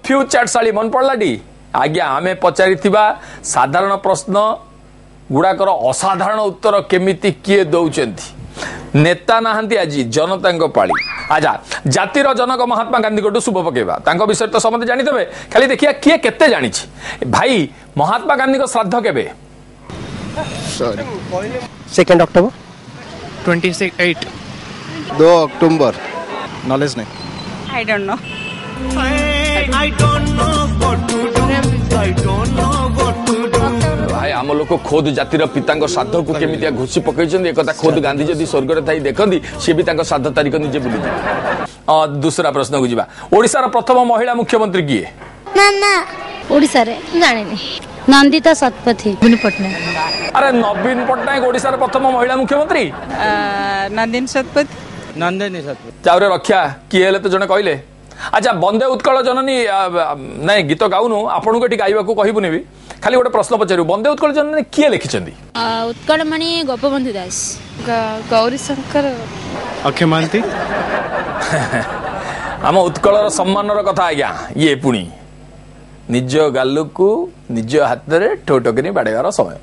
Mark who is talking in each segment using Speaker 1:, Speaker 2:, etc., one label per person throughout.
Speaker 1: Fuse ଚାଟଶାଳୀ ମନେ ପଡ଼ିଲାଟି ଆଜ୍ଞା? ଆମେ ପଚାରିଥିବା ସାଧାରଣ ପ୍ରଶ୍ନ ଗୁଡ଼ାକର ଅସାଧାରଣ ଉତ୍ତର କେମିତି କିଏ ଦଉଛନ୍ତି? ନେତା ନାହାନ୍ତି, ଆଜି ଜନତାଙ୍କ ପାଳି। ଆଚ୍ଛା, ଜାତିର ଜନକ ମହାତ୍ମା ଗାନ୍ଧୀଙ୍କଠୁ ଶୁଭ ପକେଇବା। ତାଙ୍କ ବିଷୟରେ ତ ସମସ୍ତେ ଜାଣିଥିବେ, ଖାଲି ଦେଖିବା କିଏ କେତେ ଜାଣିଛି। ଭାଇ, ମହାତ୍ମା ଗାନ୍ଧୀଙ୍କ ଶ୍ରାଦ୍ଧ କେବେ?
Speaker 2: 2 October.
Speaker 3: 28।
Speaker 4: 2 October.
Speaker 5: Knowledge ନାହିଁ।
Speaker 6: I don't know.
Speaker 7: I don't know what to do. I don't know what to do.
Speaker 1: ଭାଇ, ଆମ ଲୋକ ଖୋଦ ଜାତିର ପିତାଙ୍କ ଶ୍ରାଦ୍ଧକୁ କେମିତିଆ ଘୋଷି ପକେଇଛନ୍ତି। ଏକଥା ଖୋଦ ଗାନ୍ଧୀ ଯଦି ସ୍ୱର୍ଗରେ ଥାଇ ଦେଖନ୍ତି, ସିଏ ବି ତାଙ୍କ ଶ୍ରାଦ୍ଧ ତାରିଖ ନିଜେ ଭୁଲିଯିବେ। ଦୁସରା ପ୍ରଶ୍ନକୁ ଯିବା। ଓଡ଼ିଶାର ପ୍ରଥମ ମହିଳା ମୁଖ୍ୟମନ୍ତ୍ରୀ କିଏ?
Speaker 8: ନା ନା, ଓଡ଼ିଶାରେ ଜାଣିନି। ନନ୍ଦିତା ଶତପଥୀ। ନବୀନ ପଟ୍ଟନାୟକ।
Speaker 1: ଆରେ, ନବୀନ ପଟ୍ଟନାୟକ ଓଡ଼ିଶାର ପ୍ରଥମ ମହିଳା ମୁଖ୍ୟମନ୍ତ୍ରୀ?
Speaker 6: ନନ୍ଦିନୀ ଶତପଥୀ।
Speaker 9: ନନ୍ଦିନୀ ଶତପଥୀ।
Speaker 1: ଚାଉରେ ରକ୍ଷା, କିଏ ହେଲେ ତ ଜଣେ କହିଲେ। ଆଚ୍ଛା, ବନ୍ଦେ ଉତ୍କଳ ଜନନୀ ନାଇଁ, ଗୀତ ଗାଉନୁ, ଆପଣଙ୍କୁ ଏଠି ଗାଇବାକୁ କହିବୁନି ବି, ଖାଲି ଗୋଟେ ପ୍ରଶ୍ନ ପଚାରିବୁ। ବନ୍ଦେ ଉତ୍କଳ ଜନନୀ କିଏ ଲେଖିଛନ୍ତି?
Speaker 8: ଉତ୍କଳମଣି ଗୋପବନ୍ଧୁ ଦାସ।
Speaker 10: ଗୌରୀ ଶଙ୍କର।
Speaker 3: ଅକ୍ଷୟ ମହାନ୍ତି।
Speaker 1: ଆମ ଉତ୍କଳର ସମ୍ମାନର କଥା ଆଜ୍ଞା। ଇଏ ପୁଣି ନିଜ ଗାଲକୁ ନିଜ ହାତରେ ଠୋ କରି ବାଡ଼େଇବାର ସମୟ।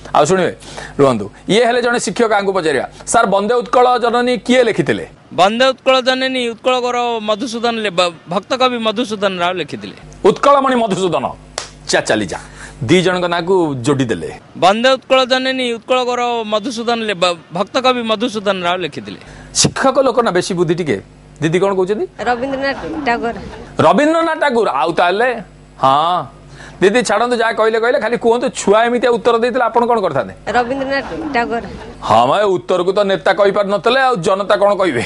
Speaker 1: ଆଉ ଶୁଣିବେ, ରୁହନ୍ତୁ। ଇଏ ହେଲେ ଜଣେ ଶିକ୍ଷକ, ଆଙ୍କୁ ପଚାରିବା। ସାର୍, ବନ୍ଦେ ଉତ୍କଳ ଜନନୀ କିଏ ଲେଖିଥିଲେ?
Speaker 9: ବନ୍ଦେ ଉତ୍କଳ ଜନନୀ ଉତ୍କଳ ଗୌରବ ମଧୁସୂଦନ, ଭକ୍ତ କବି ମଧୁସୂଦନ ରାଓ ଲେଖିଥିଲେ।
Speaker 1: ଉତ୍କଳମଣି ମଧୁସୂଦନ। ଚା ଚାଲି ଯା, ଦି ଜଣଙ୍କ ନାଁକୁ ଯୋଡ଼ି ଦେଲେ।
Speaker 9: ବନ୍ଦେ ଉତ୍କଳ ଜନନୀ ଉତ୍କଳ ଗୌରବ ମଧୁସୂଦନ, ଭକ୍ତ କବି ମଧୁସୂଦନ ରାଓ ଲେଖିଥିଲେ।
Speaker 1: ଶିକ୍ଷକ ଲୋକ ନା, ବେଶୀ ବୁଦ୍ଧି ଟିକେ। ଦିଦି କଣ କହୁଛନ୍ତି?
Speaker 6: ରବୀନ୍ଦ୍ରନାଥ ଟାଗୋର।
Speaker 1: ରବୀନ୍ଦ୍ରନାଥ ଟାଗୋର। ଆଉ ତାହେଲେ ହଁ, ଦିଦି ଛାଡ଼ନ୍ତୁ, ଯାହା କହିଲେ କହିଲେ, ଖାଲି କୁହନ୍ତୁ ଛୁଆ ଏମିତିଆ ଉତ୍ତର ଦେଇଥିଲେ ଆପଣ କଣ କରିଥାନ୍ତେ?
Speaker 6: ରବୀନ୍ଦ୍ରନାଥ ଟାଗୋର।
Speaker 1: ହଁ, ମ ଉତ୍ତରକୁ ତ ନେତା କହିପାରୁନଥିଲେ, ଆଉ ଜନତା କଣ କହିବେ?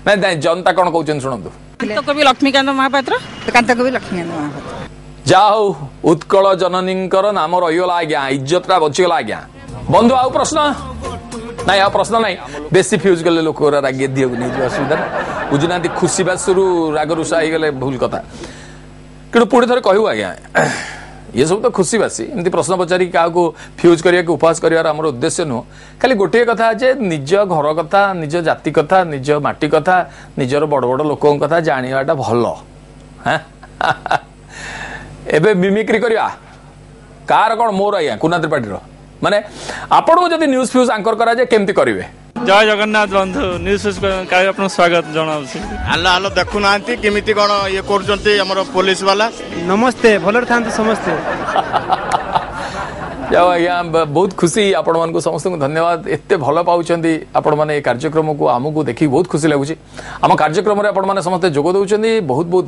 Speaker 1: ନାଇଁ ନାଇଁ, ଜନତା କଣ କହୁଛନ୍ତି ଶୁଣନ୍ତୁ।
Speaker 6: କବି ଲକ୍ଷ୍ମୀକାନ୍ତ ମହାପାତ୍ର। କାନ୍ତ କବି ଲକ୍ଷ୍ମୀକାନ୍ତ ମହାପାତ୍ର।
Speaker 1: ଯାହା ହଉ, ଉତ୍କଳ ଜନନୀଙ୍କର ନାମ ରହିଗଲା ଆଜ୍ଞା, ଇଜ୍ଜତଟା ବଞ୍ଚିଗଲା ଆଜ୍ଞା। ବନ୍ଧୁ, ଆଉ ପ୍ରଶ୍ନ ନାଇଁ? ଆଉ ପ୍ରଶ୍ନ ନାଇଁ। ବେଶୀ ଫ୍ୟୁଜ୍ କଲେ ଲୋକ ରାଗି ଦିଅକୁ ନେଇଯିବ, ଅସୁବିଧା ନା। ବୁଝୁନାହାନ୍ତି, ଖୁସି ବାସରୁ ରାଗ ରୁଷା ହେଇଗଲେ ଭୁଲ କଥା। କିନ୍ତୁ ପୁଣି ଥରେ କହିବୁ ଆଜ୍ଞା, ଇଏ ସବୁ ତ ଖୁସି ବାସି। ଏମିତି ପ୍ରଶ୍ନ ପଚାରିକି କାହାକୁ ଫ୍ୟୁଜ୍ କରିବାକୁ, ଉପହାସ କରିବାର ଆମର ଉଦ୍ଦେଶ୍ୟ ନୁହଁ। ଖାଲି ଗୋଟିଏ କଥା ଯେ ନିଜ ଘର କଥା, ନିଜ ଜାତି କଥା, ନିଜ ମାଟି କଥା, ନିଜର ବଡ଼ ବଡ଼ ଲୋକଙ୍କ କଥା ଜାଣିବାଟା ଭଲ। ଏବେ ମିମିକ୍ରି କରିବା କାହାର କ'ଣ? ମୋର ଆଜ୍ଞା, କୁନା ତ୍ରିପାଠୀର। ମାନେ ଆପଣଙ୍କୁ ଯଦି ନ୍ୟୁଜ୍ ଫ୍ୟୁଜ୍ ଆଙ୍କର କରାଯାଏ, କେମିତି କରିବେ?
Speaker 3: ଜୟ ଜଗନ୍ନାଥ ବନ୍ଧୁ, ନ୍ୟୁଜ୍ ଫ୍ୟୁଜ୍ ଆପଣଙ୍କୁ ସ୍ୱାଗତ ଜଣାଉଛି।
Speaker 4: ଆଲୋ ଆଲୋ, ଦେଖୁନାହାନ୍ତି କେମିତି କ'ଣ ଇଏ କରୁଛନ୍ତି ଆମର ପୋଲିସ ବାଲା।
Speaker 2: ନମସ୍ତେ, ଭଲରେ ଥାନ୍ତୁ ସମସ୍ତେ।
Speaker 1: ଯାଉ ଆଜ୍ଞା, ବହୁତ ଖୁସି। ଆପଣମାନଙ୍କୁ ସମସ୍ତଙ୍କୁ ଧନ୍ୟବାଦ। ଏତେ ଭଲ ପାଉଛନ୍ତି ଆପଣମାନେ ଏ କାର୍ଯ୍ୟକ୍ରମକୁ, ଆମକୁ ଦେଖିକି ବହୁତ ଖୁସି ଲାଗୁଛି। ଆମ କାର୍ଯ୍ୟକ୍ରମରେ ଆପଣମାନେ ସମସ୍ତେ ଯୋଗ ଦେଉଛନ୍ତି, ବହୁତ ବହୁତ